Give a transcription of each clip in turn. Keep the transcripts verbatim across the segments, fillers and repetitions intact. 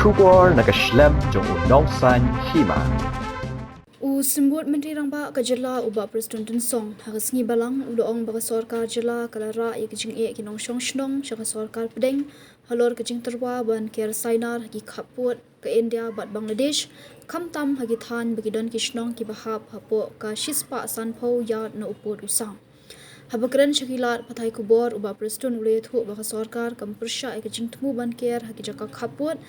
Khubor na ka shlem jong u nongsan hima. U Symbud Myntri Rangbah ka jylla u Bah Prestone Tynsong ha ka sngi Balang u la ong ba ka sorkar jylla ka la rah ïa ka jingeh ki nongshong shnong sha ka sorkar pdeng halor ka jingtyrwa ban ker sainar ha ki khappud ka India bad Bangladesh, khamtam ha ki thaiñ ba ki don ki shnong kiba hap hapoh ka shispah sanphew yard na u pud u saw. Haba kren sha ki lad pathai khubor u Bah Prestone u la ïathuh ba ka sorkar kam pyrshah ïa ka jingthmu ban ker ha ki jaka khappud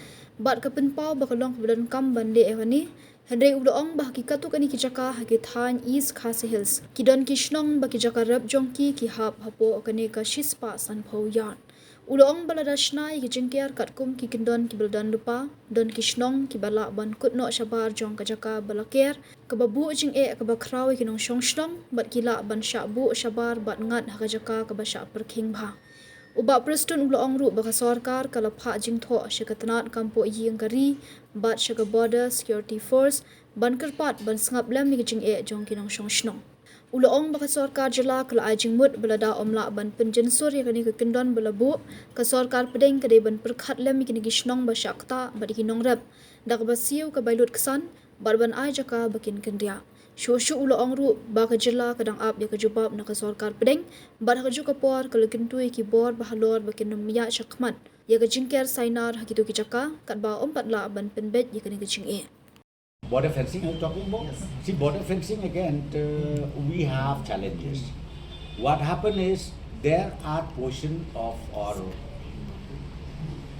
bad ka pynpaw ba ka long kaba donkam ban leh ïa kane. Hynrei u la ong ba ha ki katto katne ki jaka ha ki thaiñ East Khasi Hills ki don ki shnong ba ki jaka rep jong ki ki hap hapoh kane ka shispah sanphew yard. U la ong ba lada shna ïa ki jingker katkum ki kyndon kiba la don lypa, don ki shnong kiba lah ban kut noh shabar jong ka jaka ba la ker, kaba buh jingeh kaba khraw ïa ki nongshong shnong bad ki lah ban shah buh shabar bad ngat ha ka jaka kaba shah pyrkhing bha. U Bah Prestone u la ong ruh ba ka sorkar ka la phah jingthoh sha ka tnat kam poh ïing ka ri bad sha ka Border Security Force ban kyrpad ban sngap lem ïa ki jingeh jong ki nongshong shnong. U la ong ba ka sorkar jylla ka la ai jingmut ba lada ym lah ban pynjynsur ïa kane ka kyndon ba la buh, ka sorkar pdeng ka dei ban pyrkhat lem ïa kine ki shnong ba shah ktah bad ïa ki nongrep da kaba siew ka bai lut ksan bad ban ai jaka ba kin kynriah. Shuh shuh u la ong ruh ba ka jylla ka dang ap ïa ka jubab na ka sorkar pdeng bad ha kajuh ka por ka la kyntu ïa ki bor ba halor ba kin ym ïaid shakhmat ïa ka jingker sainar ha kito ki jaka katba ym pat lah ban pynbeit ïa kane ka jingeh. Border fencing, are you talking about? Yes. See, border fencing again, uh, we have challenges. What happened is there are portion of our,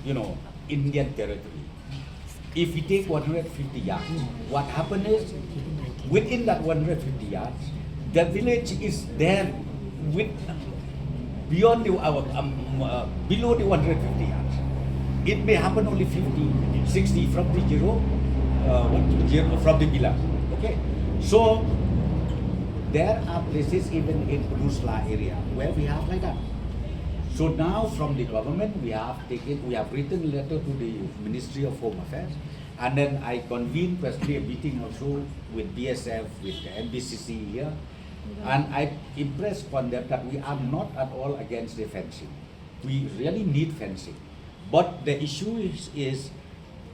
you know, Indian territory. If we take one hundred fifty yards, what happened is within that one hundred fifty yards, the village is there with beyond the our um, uh, below the one hundred fifty yards. It may happen only fifty, sixty from the zero, uh, what, zero from the pillar. Okay, so there are places even in Peninsula area where we have like that. So now from the government we have taken, we have written letter to the Ministry of Home Affairs, and then I convened personally a meeting also with B S F, with the N B C C here, and I impressed upon them that we are not at all against the fencing. We really need fencing. But the issue is, is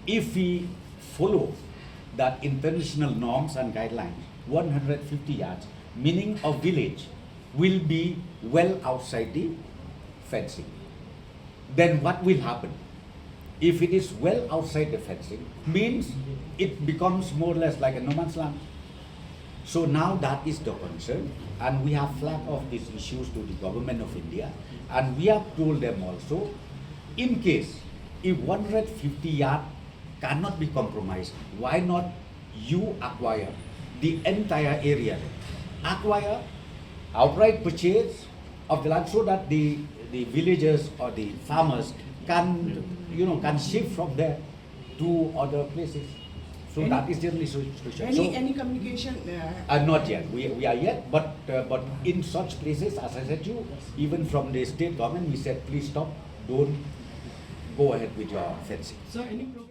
if we follow that international norms and guidelines, one hundred fifty yards, meaning a village, will be well outside the fencing. Then what will happen? If it is well outside the fencing, means it becomes more or less like a no man's land. So now that is the concern, and we have flagged off these issues to the government of India, and we have told them also, in case if one hundred fifty yard cannot be compromised, why not you acquire the entire area? Acquire, outright purchase of the land so that the, the villagers or the farmers can, you know, can shift from there to other places. So Any- that is the only solution. Any, So, any communication? Uh, uh, not yet. We, we are yet, but uh, but in such places, as I said to you, even from the state government, we said please stop, don't go ahead with your fencing. Sir, any problem?